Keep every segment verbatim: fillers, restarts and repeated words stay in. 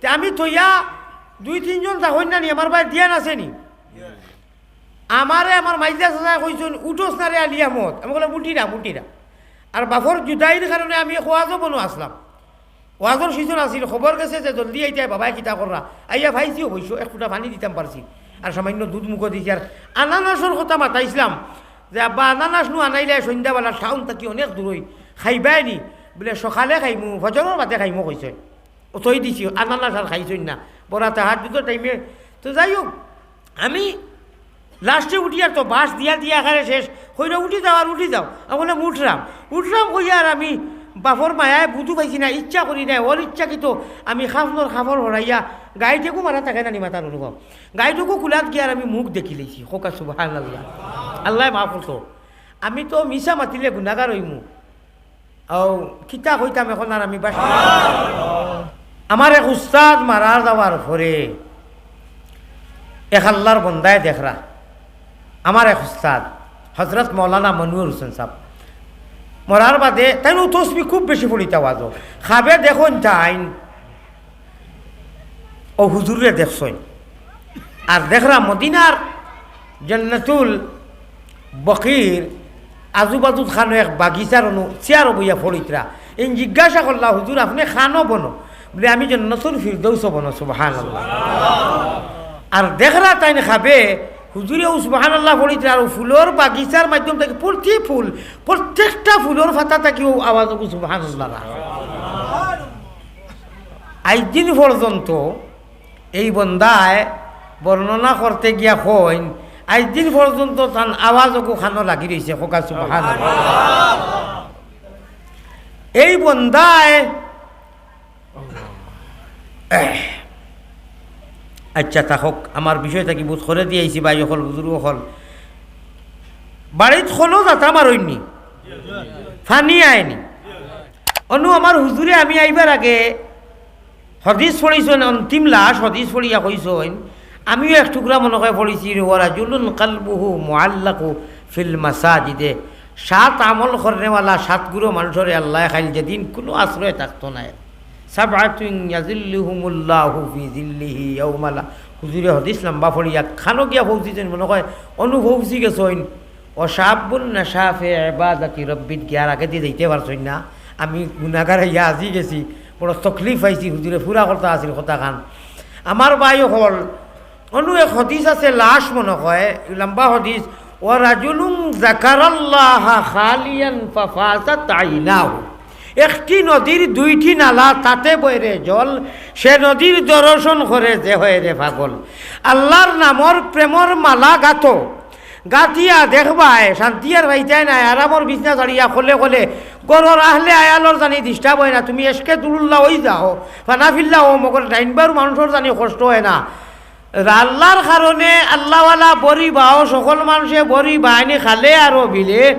তে আমি থইয়া দুই তিনজন থাকইন না নি, আমার বায় ধ্যান আছে নি? আমারে আমার মাইজা চাচায় কইছইন, "উঠোস না রে আলী আহমদ।" আমি কইলাম, "উঠিরাম, উঠিরাম।" আর বাফর জুদাইর কারণে আমি এক ওয়াজও বনো আসলাম। ওয়াজর season আছিল, খবর গেছে যে জলদি আইতায়, বাবায় কিতা কররা। আইয়া পাইছি অবশ্য, এক ফুটা পানি দিতাম পারছি। আর সামান্য দুধ মুখো দিছি। আর আনানাসর কথা মাতাইছলাম যে, "আব্বা, আনানাস নু আনাইলে সন্ধ্যাবেলা টাউন থাকি অনেক দূরই, খাইবায় নি?" বুলে, "সকালে খাইমু, ফজরর বাদে খাইমু," কইছে। অতই দিছি, আনানাস আর খাইছইন না। বড় তাহাজ্জুদর টাইমে। তো যাই হোক, আমি লাস্টে উঠিয়ার তো বাঁশ দিয়া দিয়া একেবারে শেষ। কইরা, "উঠি যাও আর উঠি যাও।" আমি কইলাম, "উঠরাম।" উঠরাম কইয়া আর আমি বাফর মায়ায় বুঝু পাইছি না, ইচ্ছা করি নাই, অনিচ্ছাকৃত আমি খাফনর কাপড় হরাইয়া গাইটুকু মারা থাকে না নি মাথার অনুভব। গাইটুকু কুলাত গিয়া আর আমি মুখ দেখিলাইছি। কউক্কা সুবহানাল্লাহ। আল্লায় মাফ করতো। আমি তো মিছা মাতিলে গুনাগার অইমু। ও, কিতা কইতাম এখন আর আমি বাস-, আমার এক উস্তাদ মারা যাওয়ার পরে এক আল্লার বন্দায় দেখরা, আমার এক উস্তাদ হজরত মৌলানা মনিরুল হোসেন সাব মরার বাদে তাইন অউ তসবি খুব বেশি পড়িতা ওয়াজো। খাবে দেখইন তাইন অউ হুজুররে দেখছইন। আর দেখরা মদিনার জান্নাতুল বকির আজুবাজুত খানো এক বাগিচার অনু চেয়ারো বইয়া পড়িতরা। এইন জিজ্ঞাসা করলা, "হুজুর, আপনে খানো বনো?" বুলে, "আমি জান্নাতুল ফিরদৌসো বনো।" সুবহানাল্লাহ। আর দেখরা তাইন খাবে, হুজুরে অউ সুবহানাল্লাহ পড়িতরা, আর অউ ফুলর বাগিচার মাধ্যম থাকি প্রতি ফুল, প্রত্যেকটা ফুলর পাতা থাকি অউ আওয়াজ অগু সুবহানাল্লাহ। আইজ দিন পর্যন্ত এই বন্দায় বর্ণনা করতে গিয়া কইন, আইজ দিন পর্যন্ত তান আওয়াজ অগু খানো লাগি রইছে। কউক্কা সুবহানাল্লাহ। এই বন্দায়, আচ্ছা, থাকউক, আমার বিষয় থাকি বুঝ করে দিয়াইছি, ভাই অকল, বুজুর্গ অকল। বাড়িত কলো যাতা মারইন নি, পানি আয় নি। অনু আমার হুজুরে আমি আইবার আগে হদিস পড়িছইন, অন্তিম লাশ হদিস পড়িয়া কইছইন, আমিও এক টুকরা মনো কয় পড়িছি, "ওয়া রাজুলুন কালবুহু মুআল্লাকু ফিল মাসাজিদে।" সাত আমল করনেওয়ালা সাতগুরো মানষরে আল্লায় খাইল যেদিন কুনু আশ্রয় থাকতো নায়। "সাবআতুন ইয়াজিল্লুহুমুল্লাহু ফি জিল্লিহি ইয়াউমা লা।" হুজুরে হদিস লম্বা পড়িয়া খানো গিয়া পৌঁছিছইন, মনো কয় অনু পৌঁছি গেছইন। "ওয়া শাবুন নাশা ফি ইবাদাতি রাব্বিহি", গিয়ার আগেদি যাইতে পারছইন না। আমি গুনাগার অইয়া আজি গেছি, বড় তকলিফ পাইছি, হুজুরে পুরা করতা আছিল কথাখান। আমার ভাই অকল, অনু এক হদিস আছে, লাশ মনো কয়, লম্বা হদিস, "ওয়া রাজুলুন যাকারাল্লাহা খালিয়ান ফাফাজাত আইনাহু।" একটি নদীর দুইটি নালা, তাতে বয়রে জল, সে নদীর দর্শন করে যে হয় রে পাগল। আল্লার নামর প্রেমর মালা গাথো, গাথিয়া দেখবায়, শান্তি আর পাইতায় নায়, আরামর বিছনা ছাড়িয়া কলে কলে, ঘরর আহলে আয়ালর জানি disturb অয় না, তুমি এশকে দুরুল্লা অই যাও, ফানা ফিল্লা অও, মগর ডাইন বাউর মানষর জানি কষ্ট অয় না। আল্লার কারণে আল্লাওয়ালা বড়ি বাও, সকল মানষে বড়ি বায় নি খালে আরো বিলে,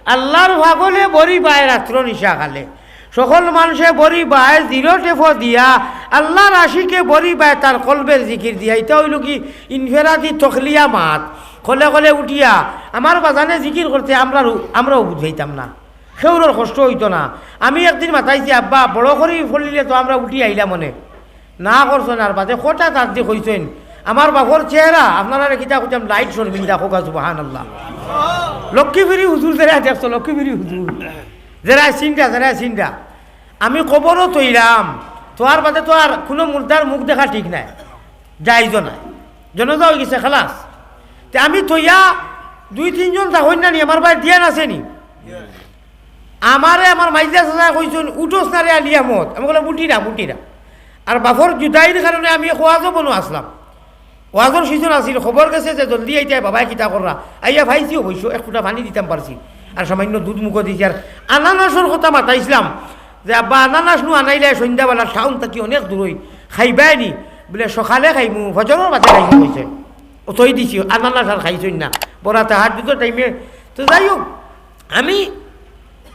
আল্লার পাগলে বড়ি বায় রাত্র নিশা খালে। সকল মানষে বড়ি বায় জিরো টেফো দিয়া, আল্লার আশিকে বড়ি বায় তার কলবের জিকির দিয়া। ইটা অইলো কি ইনফেরাদি তখলিয়া মাত। কলে কলে উঠিয়া আমার বাজানে জিকির করতে আমরারও, আমরাও বুঝাইতাম না, কেউরর কষ্ট অইতো না। আমি একদিন মাতাইছি, "আব্বা, বড় করি ফলিলে তো আমরা উঠি আইলাম অনে।" না করছইন, আর বাদে কটা তার দি কইছইন, "আমার বাপর চেহারা, আপনারারে কিতা কইতাম, লাইট শর্মিন্দা, কউক্কা সুবহানাল্লাহ।" লক্ষ্মীপুরি হুজুর যেরা দেখছো, লক্ষ্মীপুরি হুজুর, যেরা চিনরা, যেরা চিনরা। আমি কবরো থইলাম, থওয়ার বাদে তো আর কুনু মুর্দার মুখ দেখা ঠিক নায়, জাইজও নায়, জনাজা অই গেছে, খালাস। তে আমি থইয়া দুই তিনজন থাকইন না নি, আমার বায় ধ্যান আছে নি? আমারে আমার মাইজা চাচায় কইছইন, "উঠোস না রে আলী আহমদ।" আমি কইলাম, "উঠিরাম, উঠিরাম।" আর বাফর জুদাইর কারণে আমি এক ওয়াজও বনো আসলাম। ওয়াজর season আছিল, খবর গেছে যে জলদি আইতায়, বাবায় কিতা কররা। আইয়া পাইছি অবশ্য, এক ফুটা পানি দিতাম পারছি, আর সামান্য দুধ মুখো দিছি। আর আনানাসর কথা মাতাইছলাম যে, "আব্বা, আনানাস নু আনাইলে সন্ধ্যাবেলা টাউন থাকি অনেক দূরই, খাইবায় নি?" বুলে, "সকালে খাইমু, ফজরর বাদে খাইমু," কইছে। অতই দিছি, আনানাস আর খাইছইন না। বড় তাহাজ্জুদর টাইমে। তো যাই হোক, আমি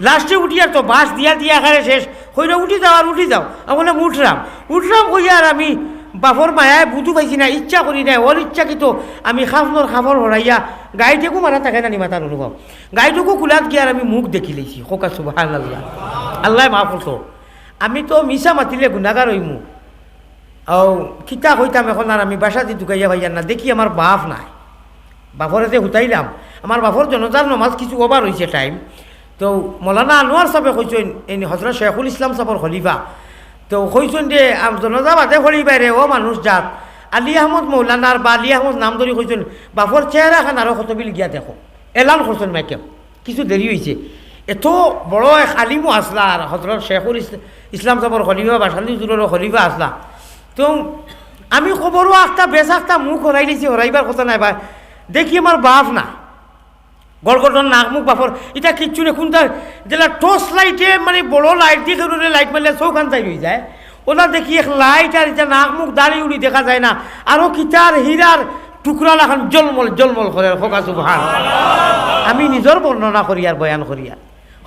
লাস্টে উঠিয়ার তো বাঁশ দিয়া দিয়া একেবারে শেষ। কইরা, "উঠি যাও আর উঠি যাও।" আমি কইলাম, "উঠরাম।" উঠরাম কইয়া আর আমি বাফর মায়ায় বুঝু পাইছি না, ইচ্ছা করি নাই, অনিচ্ছাকৃত আমি খাফনর কাপড় হরাইয়া গাইটুকু মারা থাকে না নি মাথার অনুভব। গাইটুকু কুলাত গিয়া আর আমি মুখ দেখিলাইছি। কউক্কা সুবহানাল্লাহ। আল্লায় মাফ করতো। আমি তো মিছা মাতিলে গুনাগার অইমু। ও, কিতা কইতাম এখন, আর আমি বাসাদি ঢুকাইয়া পাইয়ার না, দেখি আমার বাফ নাই। বাফরে যে হুতাইলাম, আমার বাফর জনাজার নমাজ কিছু over অইছে time। তো মৌলানা আনোয়ার সাবে কইছইন, এই হজরত শেখুল ইসলাম সাবর খলিফা, তো কইছইন যে, আম, জনাজা বাদে পড়িবায় রে ও মানুষ জাত, আলী আহমদ মৌলানার বা আলী আহমদ নাম ধরি কইছইন, বাফর চেহারা খান আরো কত বিল গিয়া দেখো, এলান করছইন মাইকে। কিছু দেরি অইছে। এত বড় এক আলিমও আছলা, আর হজরত শেখুল ইস-, ইসলাম সাবর খলিফা, বাসান্দি হুজুরর খলিফা আছলা। তো আমি খবরও আখতা বেশ আখতা মুখ হরাই লিছি, হরাইবার কথা নাই বা। দেখি আমার বাফ না। গড়গড় নাক মুখ বাফর, ইটা কিচ্ছু নেই। কোনটা যেলা torch light-এ, মানে, বড় light দি কেউ light মারলে চউখ আন যাই অই যায়। ওলা দেখি এক light, আর ইটা নাক মুখ দাড়ি উড়ি দেখা যায় না। আরো কিতার হীরার টুকরা লাখান জলমল জলমল করের, কউক্কা সুবহান। আমি নিজর বর্ণনা করিয়ার বয়ান করিয়ার।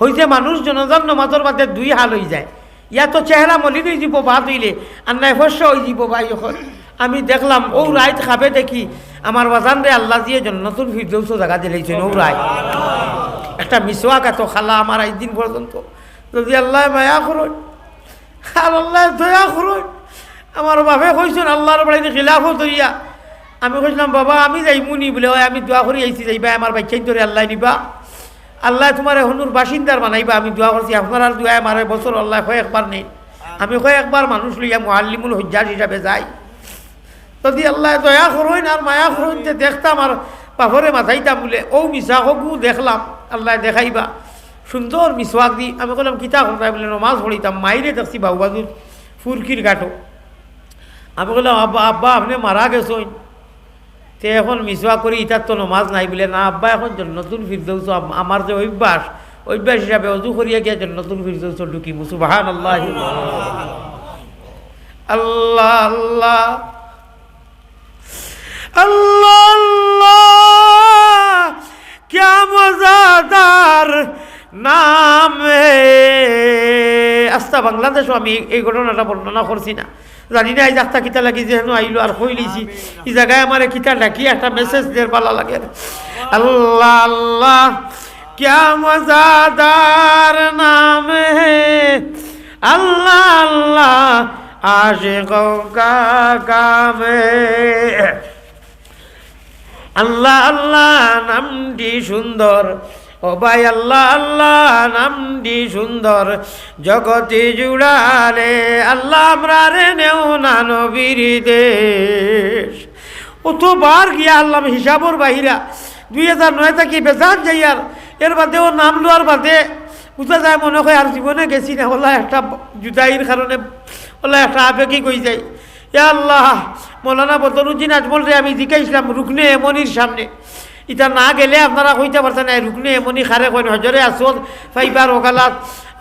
অইছে মানুষ জনাজার নমাজর বাদে দুই হাল অই যায়, ইয়া তো চেহারা মলিন অই যিবো বাদ অইলে, আর নায় ফর্সা অই যিবো ভাই অখন। আমি দেখলাম অউ রাইত খাবে দেখি আমার বাজানরে আল্লায় জিয়ে জন্নতুল ফিরদৌসো জাগা দিলাইছইন অউ রাইত। একটা মিসওয়াক এত খালা আমার আইজ দিন পর্যন্ত। যদি আল্লায় মায়া করইন, আর আল্লায় দয়া করইন। আমার বাফে কইছইন আল্লার বাড়ির খিলাফত অইয়া। আমি কইছলাম, "বাবা, আমি যাইমু নি?" বুলে, "অয়, আমি দোয়া করি আইছি, যাইবায়, আমার বাইচ্চাইন্তরে আল্লায় নিবা। আল্লায় তুমারে হনুর বাসিন্দার বানাইবা।" আমি দোয়া করছি, আপনারার দোয়ায় আমারে বছর আল্লায় কয়েকবার নেইন। আমি কয়েকবার মানুষ লইয়া মুআল্লিমুল হুজ্জাজ হিসাবে যাই। যদি আল্লায় দয়া করইন আর মায়া করইন, তে দেখতাম আর বাফরে মাতাইতাম বুলে, অউ মিছা কগু দেখলাম, আল্লায় দেখাইবা। সুন্দর মিসওয়াক দি। আমি কইলাম, "কিতা করতায়?" বুলে, "নমাজ পড়িতাম।" মাইরে দেখছি বাউবাজুর ফুরকির ঘাটো। আমি কইলাম, "আব্বা, আব্বা, আপনে মারা গেছইন, তে এখন মিসওয়াক করি, ইতার তো নমাজ নাই।" বুলে, "না আব্বা, এখন জন্নতুল ফিরদৌস আম-, আমার যে অভ্যাস, অভ্যাস হিসাবে অজু করিয়া গিয়া জন্নতুল ফিরদৌস ঢুকিমু।" সুবহানাল্লাহ। আল্লাহ, আল্লাহ। আল্লাহ, আল্লাহ, ক্যা মজাদার নাম হে। আস্তা বাংলাদেশও আমি এই ঘটনাটা বর্ণনা করছি না, জানি না আইজ আখতা কিতা লাগি যেন আইলো আর কইলিছি। ই জাগায় আমারে কিতা ডাকি একটা message দের বালা লাগে না। আল্লাহ, আল্লাহ, ক্যা মজাদার নাম হে। আল্লাহ, আল্লাহ, আশিকোঁ কা কাম হে। আল্লাহ, আল্লাহ, নামটি সুন্দর। ও ভাই, আল্লাহ, আল্লাহ, নামটি সুন্দর। জগতে জুড়ালে আল্লাহ, আমরারে নেও না নবীর দেশ। অতবার গিয়া আল্লাহ হিসাবর বাহিরা। দুই হাজার নয় থাকি বেজান যাইয়ার, এর বাদেও নাম লওয়ার বাদে বুঝা যায় মনে হয় আর জীবনে গেছি না। ওলা একটা জুদাইর কারণে, ওলা একটা আবেগিক অই যায়। ইয়া আল্লাহ, মৌলানা বদরুদ্দিন আজমলরে আমি জিকাইছলাম রুকনে এমনির সামনে। ইতা না গেলে আপনারা কইতা পারতা নায়, রুকনে এমনি কারে কইন, হজরে আসওয়াদ পাইবার অখালাত।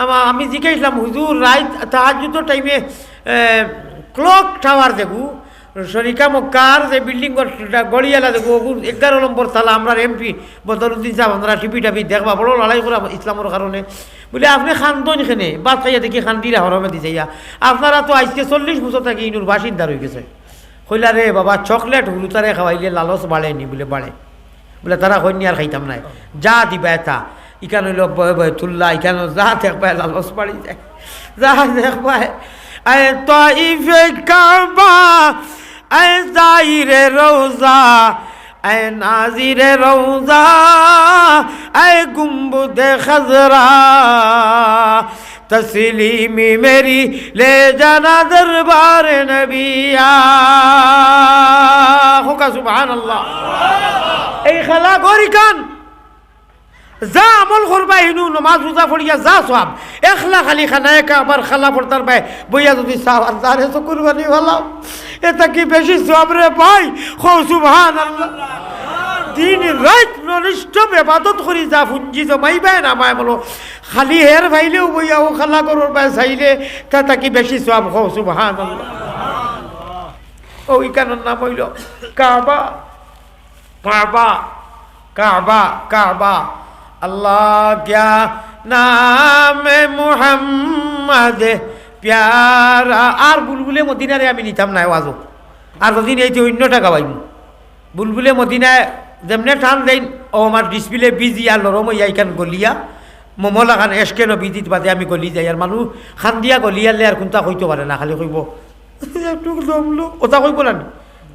আমা-, আমি জিকাইছলাম, "হুজুর, রাইত তাহাজ্জুদর টাইমে, এ, clock tower দেখু, শরিকা মক্কার যে building ঘর-, ঘড়িয়ালা দেখু, অগুর এগারো নম্বর তালা, আমরার এমপি বদরুদ্দিন সাব, আপনারা টিভি টাভি দেখবা, বড় লড়াই করা ইসলামর কারণে।" বুলে, "আপনে কান্দইন কেনে? ভাত খাইয়া দেখি কান্দিরা হরমে দি যাইয়া। আপনারা তো আইজকে চল্লিশ বছর থাকি ইনুর বাসিন্দা রই গেছে।" কইলা, "রে বাবা, chocolate হুরুতারে খাওয়াইলে লালচ বাড়ে নি?" বুলে, "বাড়ে।" বুলে, "তারা কইন নি আর খাইতাম নায়, যা দিবা এতা।" ইখান অইলো ব-, বয়তুল্লাহ, ইখান যা দেখবায় লালচ বাড়ি যায়, যা দেখবায়। আয় তাইফে কাবা, আয় জাইরে রওজা, আয় নাজিরে রওজা, আয় গুম্বুদে খাজরা, তসলিমি মেরি লে জানা দরবার নবিয়া। কউক্কা সুবহানাল্লাহ। এই খালা ঘর ইখান, যা আমল করবা হিনু, নমাজ রোজা পড়িয়া যা সওয়াব, একলা খালি খানায়ে কাবার খালা পর্দার বায় বইয়া যদি চাও আর যারে চকুর পানি ফালাও, এ থাকি বেশি সওয়াব রে ভাই। কও সুবহানাল্লাহ। দিন রাইত non-stop ইবাদত করি যা পুঞ্জি জমাইবায় না মায় বলো, খালি হের পাইলেও বইয়া অউ খালা ঘরর বায় চাইলে তা থাকি বেশি সওয়াব। কও সুবহানাল্লাহ। অউ ইখানর নাম অইলো কাবা। কাবা, কাবা, কাবা। আল্লাহ ক্যা নাম হে মুহাম্মদ প্যারা। আর বুলবুলে মদিনারে আমি নিতাম নায় ওয়াজো। আর যদি নেই তে অইন্যটা গাওয়াইমু। বুলবুলে মদিনায় যেমনে টান দেইন, অউ আমার display ভিজি আর নরম অইয়া ইখান গলিয়া, মোমো লাখান এশকে নবীজিত বাদে আমি গলি যাই। আর মানুষ কান্দিয়া গলিয়ারলে আর কুন্তা কইতো পারে না, খালি কইবো, একটু দমলো, ওটা কইবো না নি?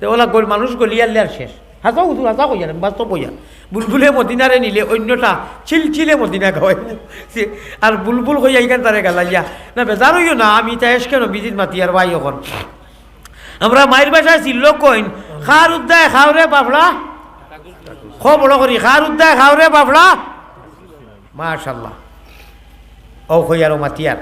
তে ওলা গল-, মানুষ গলিয়ারলে আর শেষ। হাছা হুজুর, হাছা কইয়ার, আমি বাস্তব কইয়ার। বুলবুলে মদিনারে নিলে অন্যটা ছিলছিলে মদিনা খাওয়াইবো। সে-, আর বুলবুল কইয়া ইখান তারে গালাইয়া। না, বেজার অইও না, আমি তা এসকে নবীজিত মাতিয়ার ভাই অখন। আমরা মাইর ভাষায় ছিল্লক কইন, "খার উদ্দায় খাওরে বাফড়া।" খ বড় করি, "খার উদ্দায় খাওরে বাফড়া।" মাশাআল্লাহ। ও কইয়ার ও মাতিয়ার।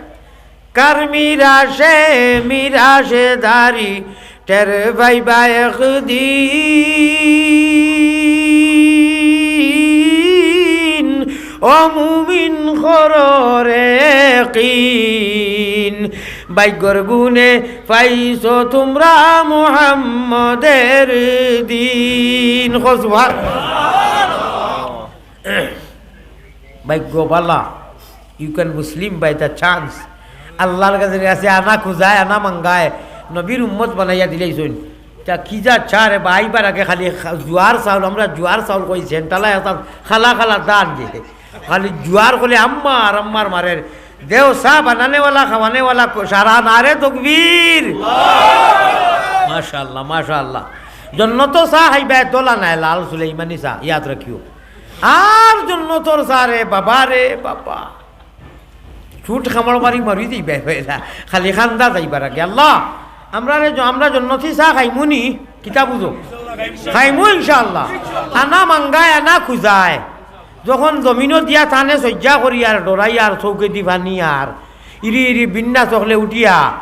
কার মিরাশে মিরাশে দারি টের পাইবা একদিন, ও মুমিন কররে কিন, ভাগ্যর গুণে পাইছো তুমরা মুহাম্মদের দিন। কও সুবহান। ভাগ্য বালা, you can Muslim by the chance। আল্লাহর কাছে, কাছে আনা খুজায়, আনা মাঙ্গায়, নবীর উম্মত বানাইয়া দিলাইছইন। তা কি যা চা রে বা, আইবার আগে খালি খা-, জুয়ার চাউল, আমরা জুয়ার চাউল কই, সেন্টালা একটা খালা খালা দান যে। খালি জুয়ার কইলে আম্মার, আম্মার মারের। দেও চা বানানেওয়ালা, খাওয়ানেওয়ালা, ক-, সারা নারে তকবীর। মাশাআল্লাহ, মাশাআল্লাহ। জন্নত চা খাইবায় দলা নাই, লাল সুলেইমানি চা, ইয়াদ রাখিও। আর জন্নতর চা রে বাবা রে বাবা। চুট কামড় মারি মারি যাইবায় পয়লা। খালি কান্দা যাইবার আগে। আল্লাহ, আমরারে জ-, আমরা জন্নতি চা খাইমু নি? কিতা বুঝো? খাইমু ইনশাআল্লাহ। আনা মাঙ্গায়, আনা খুজায়। যখন জমিনো দিয়া টানে সইজ্জা করি আর ডরাই আর চউখেদি পানি আর ইরি ইরি বিন্না চকলে উঠিয়া,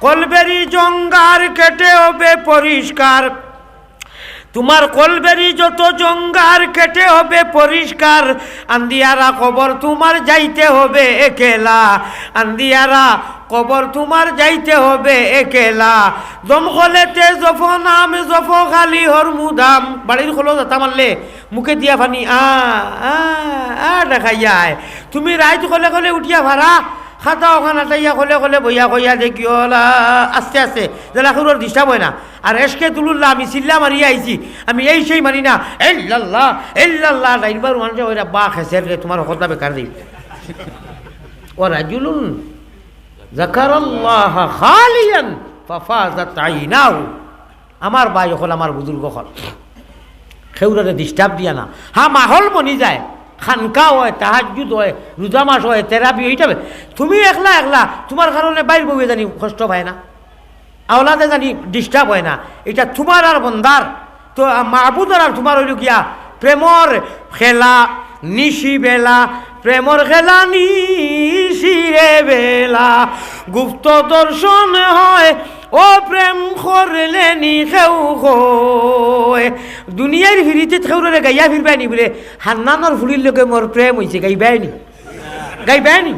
কলবেরি জঙ্গার কেটে হবে পরিষ্কার। তুমার কলবেরি যত জঙ্গার কেটে হবে পরিষ্কার। আন্দিয়ারা কবর তুমার যাইতে হবে একেলা, আন্দিয়ারা কবর তুমার যাইতে হবে একেলা। দমকলেতে জফো নাম জফো খালি হর মুদাম। বাড়ির খলো যাতা মারলে মুখে দিয়া পানি আ, আ, আ দেখাইয়া আয়। তুমি রাইত কলে কলে উঠিয়া ফারা, খাতা অখান আটাইয়া কলে কলে বইয়া কইয়া দেখিও লা, আস্তে আস্তে, যেলা কেউরর disturb অয় না। আর এশকে তুলুল্লাহ, আমি চিল্লা মারিয়া আইছি, আমি এই সেই মারি না, ইল্লাল্লাহ, ইল্লাল্লাহ, ডাইনবার মানুষে কইরা, "বা খেসের রে, তুমার হকলতা বেকার দেই।" ও রাজুলুন যাকারাল্লাহা খালিয়ান ফাফাজাত আইনাহু। আমার ভাই অকল, আমার বুজুর্গ অকল, কেউররে disturb দিয়া না। হ্যাঁ, মাহল বনি যায়, খানকা অয়, তাহাজ্জুদ অয়, রোজা মাস অয়, তেরাবি অয়, ইটা অয়। তুমি একলা একলা, তুমার কারণে বাইর বউয়ে জানি কষ্ট পায় না, আওলাদে জানি disturb অয় না, ইটা তুমার আর বন্দার, তো, আ, মাবুদর আর তুমার অইলো গিয়া প্রেমর খেলা নিশি বেলা, প্রেমর খেলা নিশি রে বেলা, গুপ্ত দর্শন হয়, ও প্রেম করলে নি কেউ কয়। দুনিয়ার ফিরিতে কেউররে গাইয়া ফিরবায় নি বুলে, "হান্নানর ফুড়ির লগে মোর প্রেম অইছে", গাইবায় নি? গাইবায় নি?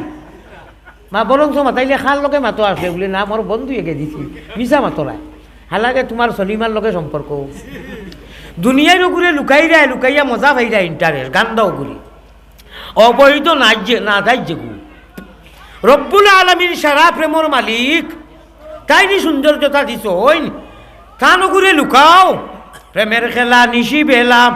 মা বরঞ্চ মাতাইলে কার লগে মাতো আসলে বুলে, "না, মোর বন্ধু এগে দিছি।" মিছা মাতো নায়। হালাকে তুমার সলিমার লগে সম্পর্ক। দুনিয়ার অগুরে লুকাইরা, লুকাইয়া মজা পাইরা interest, গান্দা অগুরে। অবৈধ না যে, না যাই যেগু। রব্বুল আলামিন সারা প্রেমর মালিক, তাইন ই সৌন্দর্যতা দিছইন, তান অগুরে লুকাও। প্রেমের খেলা নিশি বেলা,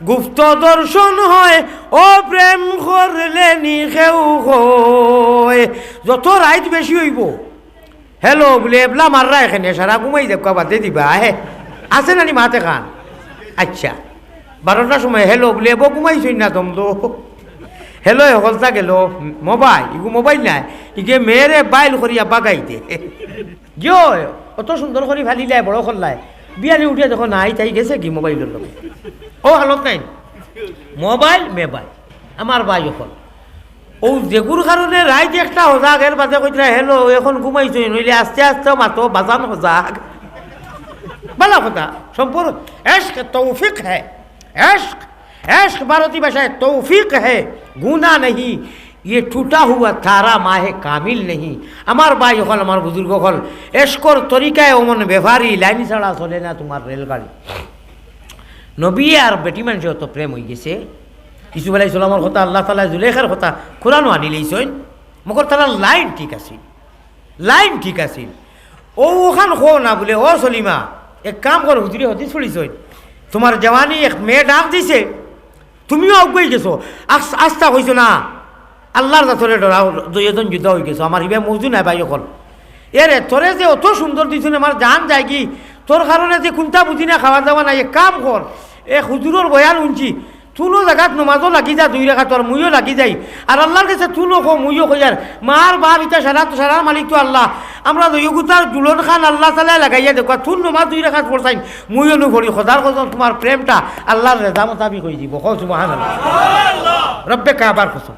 গুপ্ত দর্শন হয়, ও প্রেম করলে নি কেউ কয়। যত রাইত বেশি অইবো, "Hello" বুলে, এবলা মাররা এখানে, সারা ঘুমাই যাউক্কা, বাদে দিবা, হে। আছে না নি মাত এখান? আচ্ছা, বারোটার সময় "Hello" বুলে, এবো ঘুমাইছইন না, দম দো। Hello, এ হকলতা গেল, mobile, ইগু mobile নায়, ইগে মেয়েরে বাইল করিয়া বাগাই দে। কিয়? অত সুন্দর করি ফালিলায়, বড় করলায়। বিয়ানে উঠিয়া দেখো, নাই, তাই গেছে কি mobile-র লগে? ও হালত নাই। Mobile, mobile। আমার ভাই অকল। ও যেগুর কারণে রাইত একটা হজাগ, এর বাদে কইতরা, "Hello, এখন ঘুমাইছো, নইলে আস্তে আস্তে মাতো, বাজান হজাগ।" ভালা কথা, সম্পর্ক, এশক তৌফিক হ্যায়, এশক, এশক ভারতী ভাষায় তৌফিক হ্যায়, গুনা নেহি, ইয়ে টুটা হুয়া তারা মাহে কামিল নেহি। আমার ভাই অকল, আমার বুজুর্গ অকল, এশকর তরিকায় অমন ব্যাপারী, লাইন ছাড়া চলে না তুমার রেলগাড়ি। নবী আর বেটি মানষে অত প্রেম অইগেছে, ইউসুফ আলাইহিস সালামর কথা, আল্লাহ তাআলা জুলেখার কথা কোরআনো আনি লইছইন, মগর তারার লাইন ঠিক আছিল, লাইন ঠিক আছিল। ও অখান কও না বুলে, "ও সলিমা, এক কাম কর, হুজুরে হাদিস পড়িছইন, তুমার জওয়ানি এক মেয়ে ডাক দিছে, তুমিও আগুয়াই গেছো, আস-, আস্তা কইছো না, আল্লাহর জাতরে ডরাও, দুইজন জুদা অইগেছো।" আমার ইবায় মৌজু নায় ভাই অকল। এরে, তোরে যে অত সুন্দর দিছইন, আমার জান যায়গি। তোর কারণে যে কুনতা বুঝি না, খাওয়া দাওয়া নাই, এক কাম কর, এ হুজুরর বয়ান হুনছি, তুইনও জাগাত নমাজও লাগি যা দুই রাকাত, আর মুইও লাগি যাই। আর আল্লার গেছে তুইনও ক, মুইও কই, আর মার বাপ ইতা সারা তো, সারার মালিক তো আল্লা। আমরা দুইওগুতার জুলন খান আল্লা তাআলায় লাগাইয়া দেখো, তুইন নমাজ দুই রাকাত পড়ছইন, মুইও নু পড়ি, খোদার কসম তুমার প্রেমটা আল্লার রেজা মোতাবিক অইযিবো। কও সুবহানাল্লাহ। রব্বে কাবার কসম।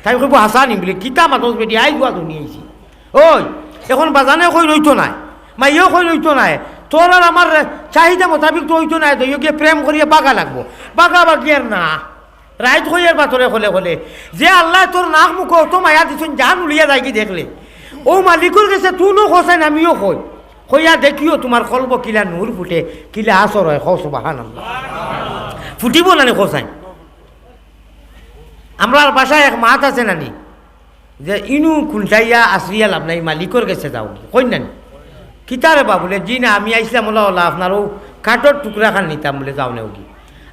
তাই কইবো, "হাসানি বলে কিতা মাতস বেটি, আইজ ওয়াজ হুনি আইছি।" ওই, এখন বাজানে কই রইতো নায়, মাইও কই রইতো নায়, তোর আর আমার চাহিদা মোতাবিক তো অইতো নায়, তো ইয়োগে প্রেম করিয়া বাগা লাগবো, বাগা বাগি আর না। রাইত কই আর বাতরে খলে খলে, যে আল্লায় তোর নাক মুখো অত মায়া দিছইন, জান উলিয়া যায়গি দেখলে। অউ মালিকর গেছে তুইনও কছইন, আমিও কই, কইয়া দেখিও তুমার কলবো কিলা নূর ফুটে, কিলা আসর অয়, কও সুবহানাল্লাহ। ফুটিবো নানি কছইন? আমরার ভাষায় এক মাত আছে নানি, যে ইনু কুলটাইয়া আসরিয়া লাভ নাই, মালিকর গেছে যাওগি। কইন নানি? কিতারে বা বুলে, "জি না, আমি আইছলাম অলা অলা, আপনার অউ কাঠর টুকরা খান নিতাম," বুলে, "যাও নেওগি।"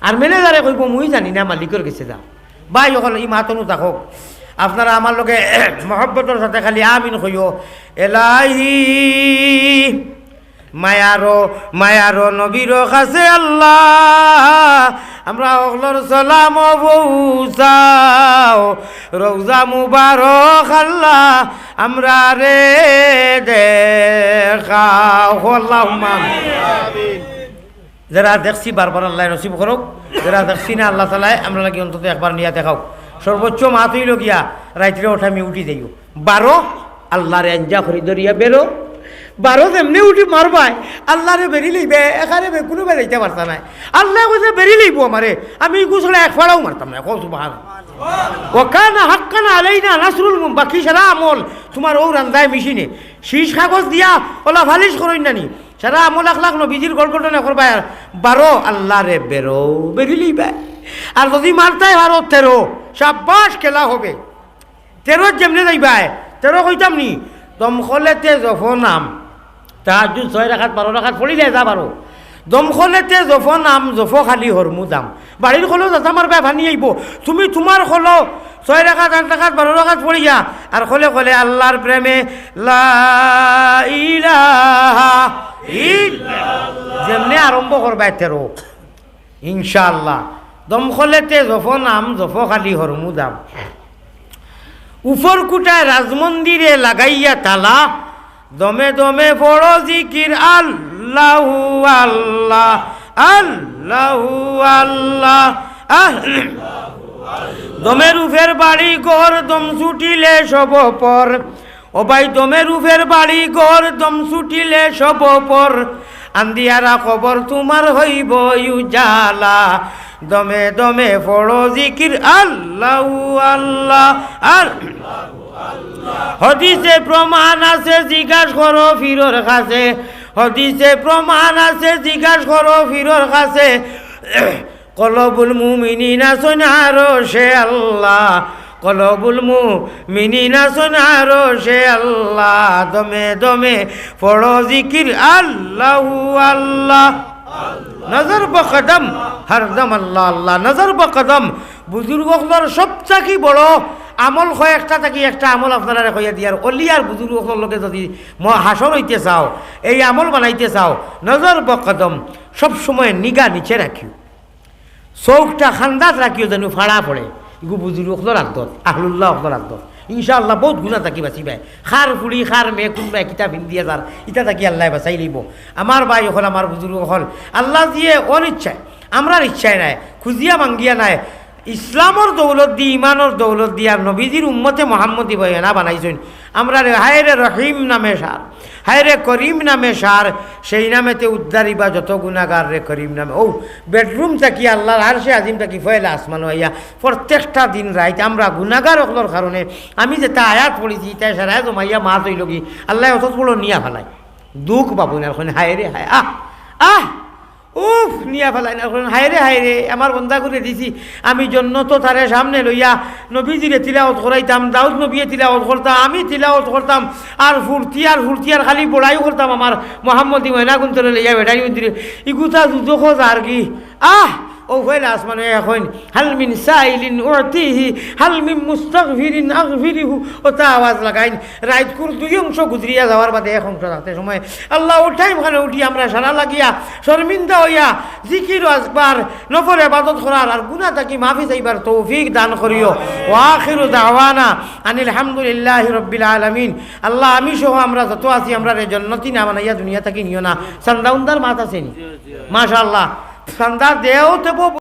আর ম্যানেজারে কইবো, "মুই জানি না, মালিকর গেছে যাও।" ভাই অকল, ই মাতনু থাকউক, আপনারা আমার লগে মহব্বতর সাথে খালি আমিন কইও। এলাহি মায়ারো, মায়ারো নবীর কাছে আল্লাহ, আমরা হকলর সালাম পৌঁছাও। রওজা মুবারক আল্লাহ, আমরারে দেখাও। আল্লাহুম্মা আমিন। যেরা দেখছি বারবার আল্লায় নসিব করউক, যেরা দেখছি না আল্লাহ তাআলায় আমরার লাগি অন্তত একবার নিয়া দেখাউক। সর্বোচ্চ মাত অইলো গিয়া রাইতরে উঠা আমি উঠি যাইও। বারো, আল্লারে আঞ্জা করি ধরিয়া বেরো। বারো যেমনে উঠি মারবায়, আল্লারে বেরি লইবায়, এখানে বে-, কুনু বেরাইতা পারতা নায়। আল্লায় কইছে বেরি লইবো আমারে, আমি ইগু ছাড়া এক ফাড়াও মারতাম নায়। কও সুবহানাল্লাহ। ওয়া কানা হাক্কান আলাইনা নাসরুল মুমিন। বাকি সারা আমল তুমার অউ রান্দায় মেশিনে। শিশ কাগজ দিয়া অলা ফালিশ করইন নানি। সারা আমল আখলাক নবীজির গড় গঠনে করবায়। আর বারো, আল্লারে বেরো, বেরি লইবায়। আর যুদি মারতায় পারো তেরো, শাবাশ, খেলা হবে। তেরোত যেমনে যাইবায়, তেরো কইতাম নি, দমখলেতে জফো নাম। তাহাজ্জুদ ছয় রাকাত, বারো রাকাত পড়িলে যা বারো। দমখলেতে জফো নাম, জফো খালি হরমু দাম। বাড়ির খলো যাতা মারবায় পানি আইবো। তুমি তুমার খলো ছয় রাকাত, আট রাকাত, বারো রাকাত পড়িয়া, আর খলে খলে আল্লার প্রেমে লা ইলাহা ইল্লাল্লাহ। যেমনে আরম্ভ করবায় তেরো। ইনশাআল্লাহ। দমখলেতে জফো নাম, জফো খালি হরমু দাম। উপর কুটায় রাজমন্দিরে লাগাইয়া তালা, দমে দমে পড়ো জিকির আল্লাহু আল্লাহ, আল্লাহু আল্লাহ, আহ। দমের উপের বাড়ি ঘর, দম ছুটিলে সব পর। ও ভাই, দমের উপের বাড়ি ঘর, দম ছুটিলে সব পর। আন্দিয়ারা কবর তুমার হইব উজালা। দমে দমে পড়ো জিকির আল্লাহু আল্লাহ, আল্লাহু আল্লাহ। হদিসে প্রমাণ আছে, জিজ্ঞাস করো পীরর কাছে। হদিসে প্রমাণ আছে, জিজ্ঞাস করো পীরর কাছে। কলবুল মুমিনিন আছইন আরশে আল্লাহ, কলবুল মুমিনিন আছইন আরশে আল্লাহ, দমে দমে পড়ো জিকির আল্লাহু আল্লাহ। নজর বকদম হরদম আল্লাহ আল্লাহ, নজর বকদম। বুজুর্গ অকলর সব থাকি বড় আমল কয়েকটা থাকি একটা আমল আপনারারে কইয়া দিয়ার, অলি আর বুজুর্গ অকলর লগে যুদি ম-, হাশর অইতে চাও, এই আমল বানাইতে চাও, নজর বকদম, সব সময় নিগা নিচে রাখিও। চউখটা খান্দাত রাখিও যেন ফাড়া পড়ে। ইগু বুজুর্গ অকলর আদত, আহলুল্লাহ অকলর আদত। ইনশাআল্লাহ বউত গুনা থাকি বাচিবায়। কার ফুড়ি, কার মেয়ে, কুনবায় কিতা ফিন্দিয়া যার, ইতা থাকি আল্লায় বাচাই লইবো। আমার ভাই অকল, আমার বুজুর্গ অকল, আল্লায় দিয়া অনিচ্ছায়, আমরার ইচ্ছায় নায়, খুজিয়া মাঙ্গিয়া নায়, ইসলামর দৌলত দি, ইমানর দৌলত দি, আর নবীজির উম্মতে মোহাম্মদী বয়না বানাইছইন। আমরারে হায়রে রহিম নামে সার, হায়রে করিম নামে সার, সেই নামেতে উদ্ধারিবা যত গুনাগাররে করিম নামে। অউ বেডরুম থাকি আল্লার আরশে আজিম থাকি ফয়লা আসমানো আইয়া প্রত্যেকটা দিন রাইত আমরা গুনাগার অকলর কারণে আমি যেতা আয়াত পড়িছি, ইতায় সারায় জমাইয়া মাত অইলোগি, আল্লায় অত বড় নিয়া ফালায়। দুখ পাবো না, অখন হায়রে হায়, আহ, আহ, উফ, নিয়া ফালাইন, অখন হায়রে হায়রে, আমার বন্দাগুরে দিছি, আমি জন্নতো তারে সামনে লইয়া, নবীজিরে তিলাওত করাইতাম, দাউদ নবীয়ে তিলাওত করতা, আমি তিলাওত করতাম, আর ফুর্তি আর ফুর্তি আর খালি বড়াই করতাম আমার মোহাম্মদী ময়না কুন্তরে লইয়া বেটারি কুন্তরে, ইগুতা দুজখো যারগি, আহ, ও পয়লা আসমানো অখন, "হাল মিন সাইলিন উতিহি, হাল মিন মুস্তাগফিরিন আগফিরিহু।" অতা আওয়াজ লাগাইন। রাইতকুর দুই অংশ গুজরিয়া যাওয়ার বাদে এক অংশ থাকতে সময় আল্লাহ, ও টাইম খানো উঠি আমরা সারা লাগিয়া শর্মিন্দা অইয়া জিকির ও আজকার, নফল ইবাদত করার আর গুনা থাকি মাফি চাইবার তৌফিক দান করিও। ওয়া আখিরু দাওয়ানা আনিল হামদুলিল্লাহি রাব্বিল আলামিন। আল্লাহ, আমি সহ আমরা যত আছি, আমরারে জন্নতি না বানাইয়া দুনিয়া থাকি নিও না। চান্দা উন্দার মাত আছে নি? মাশাআল্লাহ। চান্দা দেও তেবো